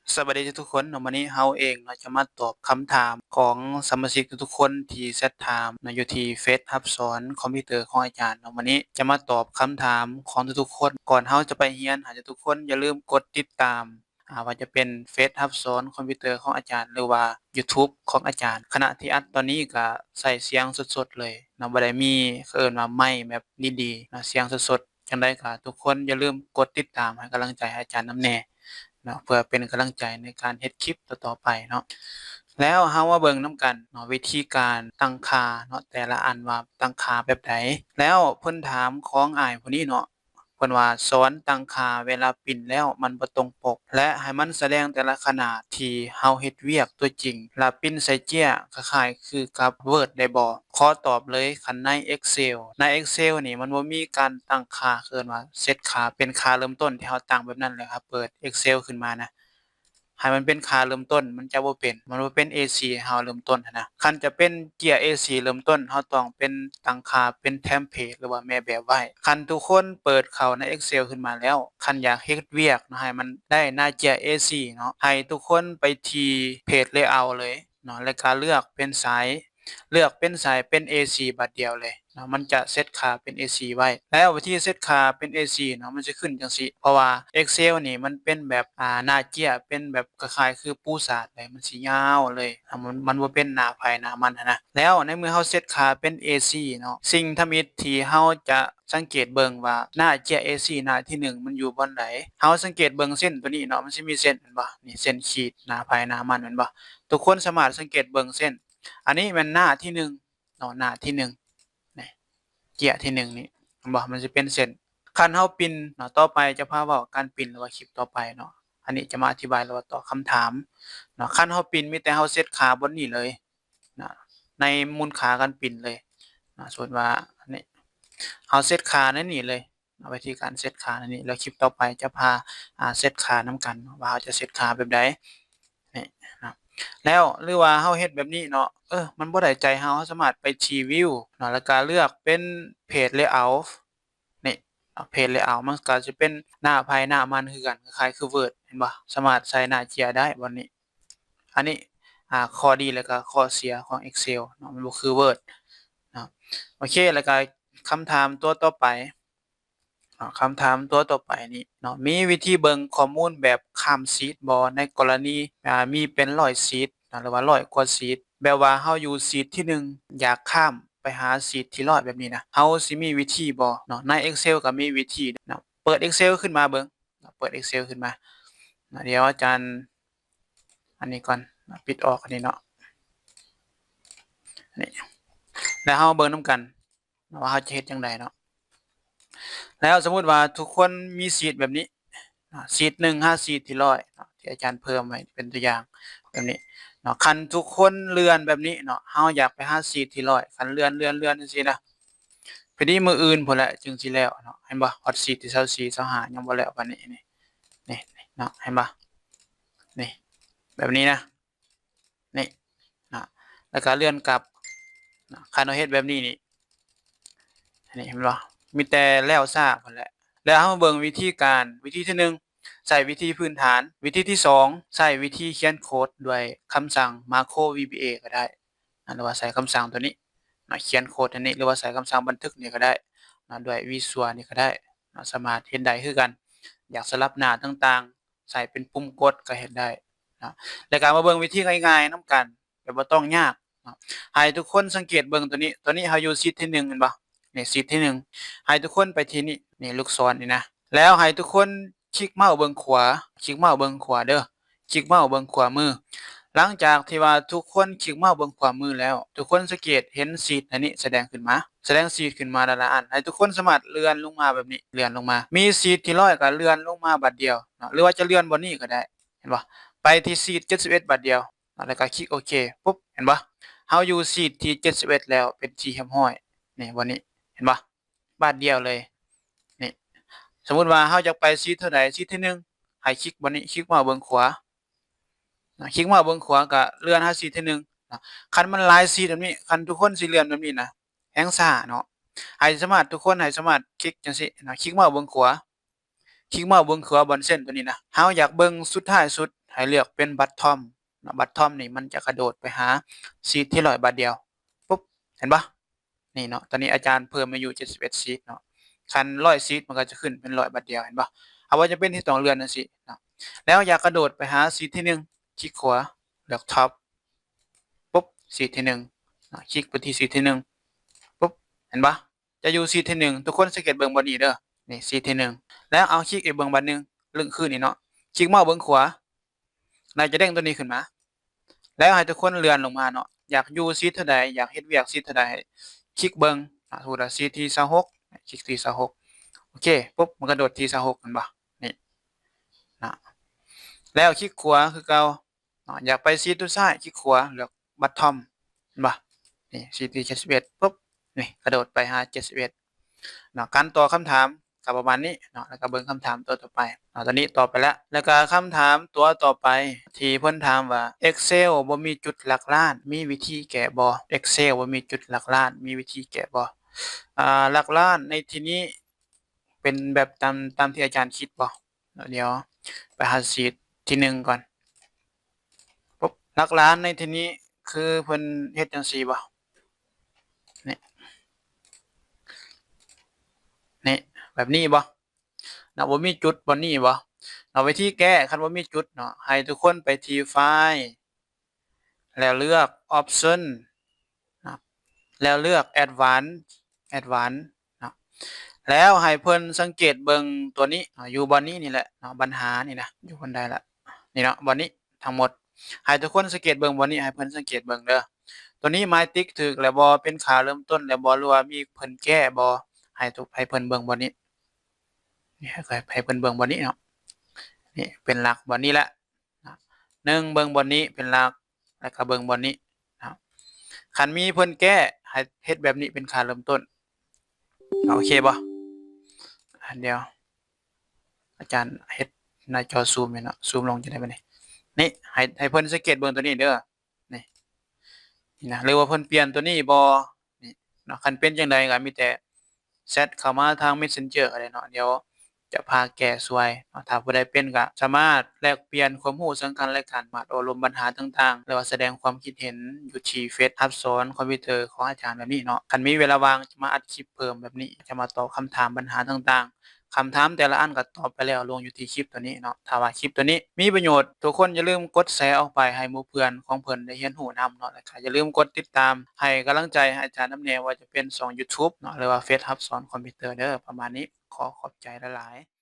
ສະບາຍດີທຸກໆຄົນເນາະ, ມື້ນີ້ເຮົາເອງເນາະຈະມາຕອບຄຳຖາມຂອງສະມາຊິກທຸກໆຄົນທີ່ແຊັດຖາມເນາະ ຢູ່ທີ່ເຟສຮັບສອນຄອມພິວເຕີຂອງອາຈານເນາະ. ມື້ນີ້ຈະມາຕອບຄຳຖາມຂອງທຸກໆຄົນ. ກ່ອນເຮົາຈະໄປຮຽນ, ໃຫ້ທຸກໆຄົນຢ່າລືມກົດຕິດຕາມ ອາ ວ່າຈະເປັນເຟສຮັບສອນຄອມພິວເຕີຂອງອາຈານ ຫຼືວ່າຢູທູບຂອງອາຈານ. ຂະນະທີ່ອັດຕອນນີ້ກະໃຊ້ສຽງສົດໆເລີຍເນາະ, ບໍ່ໄດ້ມີ ເຂົາເອີ້ນວ່າໄມແບບດີໆເນາະ, ສຽງສົດໆ. ຈັ່ງໃດກະທຸກຄົນຢ່າລືມກົດຕິດຕາມໃຫ້ກຳລັງໃຈອາຈານນຳແດ່ເນາະ ເພື່ອເປັນກຳລັງໃຈໃນການເຮັດຄລິບຕໍ່ໆໄປເນາະ. ແລ້ວເຮົາມາເບິ່ງນຳກັນເນາະ ວິທີການຕັ້ງຄ່າເນາະ ແຕ່ລະອັນວ່າຕັ້ງຄ່າແບບໃດ. ແລ້ວເພິ່ນຖາມຂອງອ້າຍຜູ້ນີ້ເນາະ ເພິ່ນວ່າສອນຕັ້ງຄ່າເວລາປິ່ນແລ້ວມັນບໍ່ຕົງປົກ ແລະ ໃຫ້ມັນສະແດງແຕ່ລະຂະໜາດທີ່ເຮົາເຮັດວຽກຕົວຈິງ ແລ້ວປິ່ນໃສ່ເຈ້ຍ ຄ້າຍໆຄືກັບເວີດໄດ້ບໍ່? ຂໍຕອບເລີຍ, ຄັນໃນເອັກເຊວ ໃນເອັກເຊວນີ້ມັນບໍ່ມີການຕັ້ງຄ່າ ເອີ້ນວ່າເຊັດຄ່າ ເປັນຄ່າເລີ່ມຕົ້ນທີ່ເຮົາຕັ້ງແບບນັ້ນແຫຼະ. ເຮົາເປີດເອັກເຊວຂຶ້ນມານະ ໃຫ້ມັນເປັນຄ່າເລີ່ມຕົ້ນ ມັນຈະບໍ່ເປັນ ມັນບໍ່ເປັນເອສີ່ໃຫ້ເຮົາເລີ່ມຕົ້ນຫັ້ນນະ. ຄັນຈະເປັນເຈ້ຍເອສີ່ເລີ່ມຕົ້ນ ເຮົາຕ້ອງເປັນຕັ້ງຄ່າເປັນເທັມເພລດ ຫຼືວ່າແມ່ແບບໄວ້. ຄັນທຸກຄົນເປີດເຂົ້າໃນເອັກເຊວຂຶ້ນມາແລ້ວ ຄັນຢາກເຮັດວຽກເນາະ ໃຫ້ມັນໄດ້ໜ້າເຈ້ຍເອສີ່ເນາະ ໃຫ້ທຸກຄົນໄປທີ່ເພຈເລເອົາເລີຍເນາະ ແລ້ວກະເລືອກເປັນສາຍ ເລືອກເປັນສາຍເປັນເອສີ່ບາດດຽວເລີຍເນາະ ມັນຈະເຊັດຄ່າເປັນເອສີ່ໄວ້. ແລ້ວວິທີເຊັດຄ່າເປັນເອສີ່ເນາະ ມັນຊິຂຶ້ນຈັ່ງຊີ້ ເພາະວ່າເອັກເຊວນີ້ມັນເປັນແບບ ອາ ໜ້າເຈ້ຍ ເປັນແບບຄ້າຍໆຄືປູຊາດເລີຍ ມັນຊິຍາວເລີຍ ມັນ ມັນບໍ່ເປັນໜ້າໃຜໜ້າມັນຫັ້ນນະ. ແລ້ວໃນເມື່ອເຮົາເຊັດຄ່າເປັນເອສີ່ເນາະ ສິ່ງທຳອິດທີ່ເຮົາຈະສັງເກດເບິ່ງວ່າໜ້າເຈ້ຍເອສີ່ໜ້າທີໜຶ່ງມັນຢູ່ບ່ອນໃດ. ເຮົາສັງເກດເບິ່ງເສັ້ນໂຕນີ້ເນາະ ມັນຊິມີເສັ້ນແມ່ນບໍ່? ນີ້ເສັ້ນຂີດ ໜ້າໃຜໜ້າມັນແມ່ນບໍ່? ທຸກຄົນສາມາດສັງເກດເບິ່ງເສັ້ນ ອັນນີ້ແມ່ນໜ້າທີໜຶ່ງເນາະ ໜ້າທີໜຶ່ງ ນີ້ ເຈ້ຍທີໜຶ່ງນີ້ ເຫັນບໍ່? ມັນຊິເປັນເສັ້ນ. ຄັນເຮົາປິ່ນເນາະ ຕໍ່ໄປຈະພາເວົ້າການປິ່ນ ຫຼືວ່າຄລິບຕໍ່ໄປເນາະ ອັນນີ້ຈະມາອະທິບາຍ ຫຼືວ່າຕອບຄຳຖາມເນາະ. ຄັນເຮົາປິ່ນ ມີແຕ່ເຮົາເຊັດຄ່າບ່ອນນີ້ເລີຍເນາະ ໃນມູນຄ່າການປິ່ນເລີຍເນາະ. ສົມມຸດວ່າອັນນີ້ ເຮົາເຊັດຄ່າໃນນີ້ເລີຍ ເນາະ ວິທີການເຊັດຄ່າໃນນີ້ ແລ້ວຄລິບຕໍ່ໄປຈະພາ ອາ ເຊັດຄ່ານຳກັນເນາະ ວ່າເຮົາຈະເຊັດຄ່າແບບໃດ ນີ້ເນາະ. ແລ້ວ ຫຼືວ່າເຮົາເຮັດແບບນີ້ເນາະ ເອີ ມັນບໍ່ໄດ້ໃຈເຮົາ ເຮົາສາມາດໄປທີ່ວິວເນາະ ແລ້ວກະເລືອກເປັນເພຈເລເອົາ ນີ້ເນາະ ເພຈເລເອົາ ມັນກະຊິເປັນໜ້າໃຜໜ້າມັນຄືກັນ ຄ້າຍໆຄືເວີດ ເຫັນບໍ່? ສາມາດໃສ່ໜ້າເຈ້ຍໄດ້ບ່ອນນີ້. ອັນນີ້ ອາ ຂໍ້ດີ ແລ້ວກະຂໍ້ເສຍຂອງເອັກເຊວເນາະ ມັນບໍ່ຄືເວີດເນາະ. ໂອເຄ ແລ້ວກະຄຳຖາມຕົວຕໍ່ໄປ ເນາະ ຄຳຖາມຕົວຕໍ່ໄປນີ້ເນາະ ມີວິທີເບິ່ງຂໍ້ມູນແບບຂ້າມຊີດບໍ່ ໃນກໍລະນີ ອາ ມີເປັນຮ້ອຍຊີດເນາະ ຫຼືວ່າຮ້ອຍກວ່າຊີດ ແບບວ່າເຮົາຢູ່ຊີດທີໜຶ່ງ ຢາກຂ້າມໄປຫາຊີດທີຮ້ອຍແບບນີ້ນະ ເຮົາຊິມີວິທີບໍ່ເນາະ? ໃນເອັກເຊວກໍມີວິທີເນາະ. ເປີດເອັກເຊວຂຶ້ນມາເບິ່ງເນາະ ເປີດເອັກເຊວຂຶ້ນມາເນາະ. ດຽວອາຈານ ອັນນີ້ກ່ອນເນາະ ປິດອອກອັນນີ້ເນາະ ນີ້ ແລ້ວເຮົາເບິ່ງນຳກັນ ວ່າເຮົາຈະເຮັດຈັ່ງໃດເນາະ. ແລ້ວສົມມຸດວ່າທຸກຄົນມີຊີດແບບນີ້ເນາະ ຊີດໜຶ່ງຫາຊີດທີຮ້ອຍເນາະ ທີ່ອາຈານເພີ່ມໄວ້ເປັນຕົວຢ່າງແບບນີ້ເນາະ. ຄັນທຸກຄົນເລື່ອນແບບນີ້ເນາະ ເຮົາຢາກໄປຫາຊີດທີຮ້ອຍ ຄັນເລື່ອນ ເລື່ອນ ເລື່ອນຈັ່ງຊີ້ນະ ພໍດີມື້ອື່ນພຸ້ນແຫຼະຈຶ່ງຊິແລ້ວເນາະ. ເຫັນບໍ່? ຮອດຊີດທີຊາວສີ່ ຊາວຫ້າ ຍັງບໍ່ແລ້ວປານນີ້ ນີ້ ນີ້ເນາະ ເຫັນບໍ່? ນີ້ ແບບນີ້ນະ ນີ້ເນາະ ແລ້ວກະເລື່ອນກັບເນາະ. ຄັນເຮົາເຮັດແບບນີ້ນີ້ ນີ້ເຫັນບໍ່? ມີແຕ່ແລ້ວຊ້າພຸ້ນແຫຼະ. ແລ້ວເຮົາມາເບິ່ງວິທີການ ວິທີທີໜຶ່ງ ໃຊ້ວິທີພື້ນຖານ, ວິທີທີສອງ ໃຊ້ວິທີຂຽນໂຄດດ້ວຍຄຳສັ່ງ Macro VBA ກໍໄດ້ ຫຼືວ່າໃຊ້ຄຳສັ່ງຕົວນີ້ເນາະ ຂຽນໂຄດອັນນີ້ ຫຼືວ່າໃຊ້ຄຳສັ່ງບັນທຶກນີ້ກໍໄດ້ເນາະ ດ້ວຍ Visual ນີ້ກໍໄດ້ເນາະ ສາມາດເຮັດໄດ້ຄືກັນ. ຢາກສະຫຼັບໜ້າຕ່າງໆ ໃສ່ເປັນປຸ່ມກົດກໍເຮັດໄດ້ເນາະ. ແລ້ວກໍມາເບິ່ງວິທີງ່າຍໆນຳກັນ ແບບບໍ່ຕ້ອງຍາກເນາະ. ໃຫ້ທຸກຄົນສັງເກດເບິ່ງຕົວນີ້ ຕົວນີ້ເຮົາຢູ່ຊີດທີໜຶ່ງແມ່ນບໍ່? ນີ້ຊີດທີໜຶ່ງ ໃຫ້ທຸກຄົນໄປທີ່ນີ້ ນີ້ລູກສອນນີ້ນະ ແລ້ວໃຫ້ທຸກຄົນຄລິກເມົາສ໌ເບື້ອງຂວາ ຄລິກເມົາສ໌ເບື້ອງຂວາເດີ ຄລິກເມົາສ໌ເບື້ອງຂວາມື. ຫຼັງຈາກທີ່ວ່າທຸກຄົນຄລິກເມົາສ໌ເບື້ອງຂວາມືແລ້ວ ທຸກຄົນສັງເກດເຫັນຊີດອັນນີ້ສະແດງຂຶ້ນມາ ສະແດງຊີດຂຶ້ນມາແຕ່ລະອັນ ໃຫ້ທຸກຄົນສາມາດເລື່ອນລົງມາແບບນີ້ ເລື່ອນລົງມາ ມີຊີດທີຮ້ອຍກໍເລື່ອນລົງມາບາດດຽວເນາະ ຫຼືວ່າຈະເລື່ອນບ່ອນນີ້ກໍໄດ້ ເຫັນບໍ່? ໄປທີ່ຊີດເຈັດສິບເອັດບາດດຽວເນາະ ແລ້ວກໍຄລິກໂອເຄປຸບ ເຫັນບໍ່? ເຮົາຢູ່ຊີດທີເຈັດສິບເອັດແລ້ວ ເປັນທີ່ຮຽບຮ້ອຍ ນີ້ ບ່ອນນີ້ ເຫັນບໍ່? ບາດດຽວເລີຍ ນີ້ ສົມມຸດວ່າເຮົາຢາກໄປຊີດເທົ່າໃດ ຊີດທີໜຶ່ງ ໃຫ້ຄລິກບ່ອນນີ້ ຄລິກເມົາສ໌ເບື້ອງຂວາເນາະ ຄລິກເມົາສ໌ເບື້ອງຂວາກໍເລື່ອນຫາຊີດທີໜຶ່ງເນາະ. ຄັນມັນຫຼາຍຊີດແບບນີ້ ຄັນທຸກຄົນຊິເລື່ອນແບບນີ້ນະ ແຮ່ງຊ້າເນາະ. ໃຫ້ສາມາດ ທຸກຄົນໃຫ້ສາມາດຄລິກຈັ່ງຊີ້ເນາະ ຄລິກເມົາສ໌ເບື້ອງຂວາ ຄລິກເມົາສ໌ເບື້ອງຂວາບ່ອນເສັ້ນຕົວນີ້ນະ ເຮົາຢາກເບິ່ງສຸດທ້າຍສຸດ ໃຫ້ເລືອກເປັນ bottom ເນາະ, bottom ນີ້ມັນຈະກະໂດດໄປຫາຊີດທີ່ຮ້ອຍບາດດຽວ. ປຸບ ເຫັນບໍ່? ນີ້ເນາະ, ຕອນນີ້ອາຈານເພີ່ມມາຢູ່ເຈັດສິບເອັດຊີດເນາະ. ຄັນຮ້ອຍຊີດມັນກໍຈະຂຶ້ນເປັນຮ້ອຍບາດດຽວ, ເຫັນບໍ່? ເຮົາບໍ່ຈຳເປັນທີ່ຕ້ອງເລື່ອນຈັ່ງຊີ້ເນາະ. ແລ້ວຢາກກະໂດດໄປຫາຊີດທີໜຶ່ງ ຄລິກຂວາ ເລືອກ Top ປຸບ ຊີດທີໜຶ່ງເນາະ, ຄລິກໄປທີ່ຊີດທີໜຶ່ງ ປຸບ ເຫັນບໍ່? ຈະຢູ່ຊີດທີໜຶ່ງ, ທຸກຄົນສັງເກດເບິ່ງບ່ອນນີ້ເດີ, ນີ້ຊີດທີໜຶ່ງ. ແລ້ວເອົາຄລິກອີກເບິ່ງບາດໜຶ່ງ, ລຶ້ງຄືນນີ້ເນາະ, ຄລິກເມົາສ໌ເບິ່ງຂວາ. ນາຍຈະເດ້ງຕົວນີ້ຂຶ້ນມາ ແລ້ວໃຫ້ທຸກຄົນເລື່ອນລົງມາເນາະ, ຢາກຢູ່ຊີດເທົ່າໃດ, ຢາກເຮັດວຽກຊີດເທົ່າໃດ, ຄລິກເບິ່ງ. ອາ ສົມມຸດວ່າຊີດທີຊາວຫົກ, ຄລິກທີ່ຊາວຫົກ. ໂອເຄ ປຸບ ມັນກະໂດດທີ່ຊາວຫົກ ເຫັນບໍ່? ນີ້ນະ. ແລ້ວຄລິກຂວາຄືເກົ່າເນາະ, ຢາກໄປຊີດຕົວຊ້າຍ, ຄລິກຂວາ ເລືອກ Bottom ເຫັນບໍ່? ນີ້ ຊີດທີເຈັດສິບເອັດ ປຸບ ນີ້ກະໂດດໄປຫາເຈັດສິບເອັດເນາະ. ການຕອບຄຳຖາມ ກໍປະມານນີ້ເນາະ, ແລ້ວກໍເບິ່ງຄຳຖາມຕົວຕໍ່ໄປເນາະ. ຕອນນີ້ຕອບໄປແລ້ວ, ແລ້ວກໍຄຳຖາມຕົວຕໍ່ໄປ ທີ່ເພິ່ນຖາມວ່າ Excel ບໍ່ມີຈຸດຫຼັກລ້ານ ມີວິທີແກ້ບໍ່? Excel ບໍ່ມີຈຸດຫຼັກລ້ານ ມີວິທີແກ້ບໍ່? ອ່າ ຫຼັກລ້ານໃນທີ່ນີ້ເປັນແບບຕາມ ຕາມທີ່ອາຈານຄິດບໍ່? ດຽວໄປຫາຊີດທີໜຶ່ງກ່ອນ. ປຸບ ຫຼັກລ້ານໃນທີ່ນີ້ຄືເພິ່ນເຮັດຈັ່ງຊີ້ບໍ່? ນີ້ ນີ້ ແບບນີ້ບໍ່? ເນາະ ບໍ່ມີຈຸດບ່ອນນີ້ບໍ່ເນາະ? ວິທີແກ້ ຄັນບໍ່ມີຈຸດເນາະ, ໃຫ້ທຸກຄົນໄປທີ່ File ແລ້ວເລືອກ Option ເນາະ, ແລ້ວເລືອກ Advanced Advanced ເນາະ, ແລ້ວໃຫ້ເພິ່ນສັງເກດເບິ່ງຕົວນີ້ເນາະ, ຢູ່ບ່ອນນີ້ນີ້ແຫຼະເນາະ, ບັນຫານີ້ນະ ຢູ່ບ່ອນໃດລະ? ນີ້ເນາະ ບ່ອນນີ້ທັງໝົດ. ໃຫ້ທຸກຄົນສັງເກດເບິ່ງບ່ອນນີ້, ໃຫ້ເພິ່ນສັງເກດເບິ່ງເດີ. ຕົວນີ້ໝາຍຕິກຖືກແລ້ວບໍ່? ເປັນຂາເລີ່ມຕົ້ນແລ້ວບໍ່? ຫຼືວ່າມີເພິ່ນແກ້ບໍ່? ໃຫ້ທຸກ ໃຫ້ເພິ່ນເບິ່ງບ່ອນນີ້. ນີ້ ໃຫ້ ໃຫ້ເພິ່ນເບິ່ງບ່ອນນີ້ເນາະ. ນີ້ເປັນຫຼັກບ່ອນນີ້ແຫຼະນະ. ໜຶ່ງ ເບິ່ງບ່ອນນີ້ເປັນຫຼັກ, ແລ້ວກໍເບິ່ງບ່ອນນີ້ນະ. ຄັນມີເພິ່ນແກ້ ໃຫ້ເຮັດແບບນີ້ເປັນຂາເລີ່ມຕົ້ນ. ໂອເຄບໍ່? ອັນດຽວ ອາຈານເຮັດໜ້າຈໍຊູມຢູ່ເນາະ, ຊູມລົງຈັ່ງໃດບາດນີ້? ນີ້ ໃຫ້ ໃຫ້ເພິ່ນສັງເກດເບິ່ງຕົວນີ້ເດີ. ນີ້ ນີ້ນະ, ຫຼືວ່າເພິ່ນປ່ຽນຕົວນີ້ບໍ່? ນີ້ເນາະ, ຄັນເປັນຈັ່ງໃດກໍມີແຕ່ແຊັດເຂົ້າມາທາງ Messenger ກໍໄດ້ເນາະ, ດຽວຈະພາແກ້ຊ່ວຍເນາະ. ຖ້າຜູ້ໃດເປັນກໍສາມາດແລກປ່ຽນຄວາມຮູ້ເຊິ່ງກັນແລະກັນ, ມາໂອ້ລົມບັນຫາຕ່າງໆ ຫຼືວ່າສະແດງຄວາມຄິດເຫັນຢູ່ທີ່ເຟສຮັບສອນຄອມພິວເຕີຂອງອາຈານແບບນີ້ເນາະ. ຄັນມີເວລາວ່າງຈະມາອັດຄລິບເພີ່ມແບບນີ້, ຈະມາຕອບຄຳຖາມບັນຫາຕ່າງໆ. ຄຳຖາມແຕ່ລະອັນກໍຕອບໄປແລ້ວ ລົງຢູ່ທີ່ຄລິບຕົວນີ້ເນາະ. ຖ້າວ່າຄລິບຕົວນີ້ມີປະໂຫຍດ, ທຸກຄົນຢ່າລືມກົດແຊອອກໄປໃຫ້ໝູ່ເພື່ອນຂອງເພິ່ນໄດ້ຮຽນຮູ້ນຳເນາະ, ແລ້ວກໍຢ່າລືມກົດຕິດຕາມໃຫ້ກຳລັງໃຈໃຫ້ອາຈານນຳແດ່, ວ່າຈະເປັນຊ່ອງ YouTube ເນາະ ຫຼືວ່າເຟສຮັບສອນຄອມພິວເຕີເດີ. ປະມານນີ້, ຂໍຂອບໃຈຫຼາຍໆ.